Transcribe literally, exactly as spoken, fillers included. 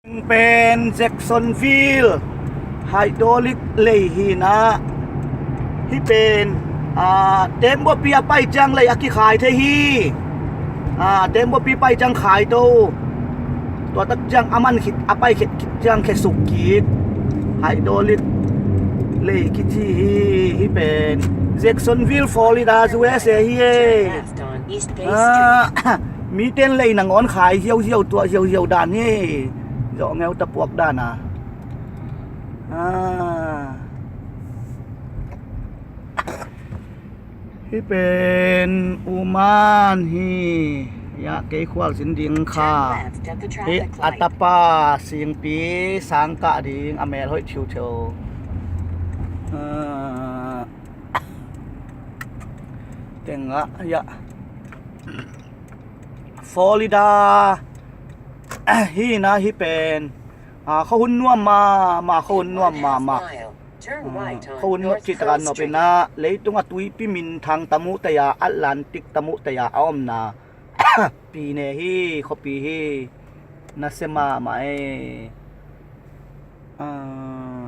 Pen Jacksonville hydraulic lei hi na. Hih pen, ah, tembaw pi a pai ciang lei a kikhai thei hi. Ah, tembaw pi pai ciang khai to. Tua tak ciang a man khit, a pai khit, khit ciang khesuk kik. Hydraulic lei kici hi. Hih pen Jacksonville, Florida, U S A hi e. Ah, miten lei nangawn khai ziauziau, tuah ziauziau dan hi. Zawh ngeu tapuak dan a. Ah. Hih pen U Man hi. Ya, kei khual zin ding kha. Hih a tapa singpi sangkah ding, a mel hoih thiutheu. Ah. Tengah, ya. Florida hi na, hih pen. Ah, khuahun nuam mahmah, khuahun nuam mahmah. Ah, khuahun nuam cih takin nop in ah, leitung a tuipi minthang tam uh tei a, Atlantic tam uh tei a a omna pi ne hi, khuapi hi. Nasia mahmah e. Ah.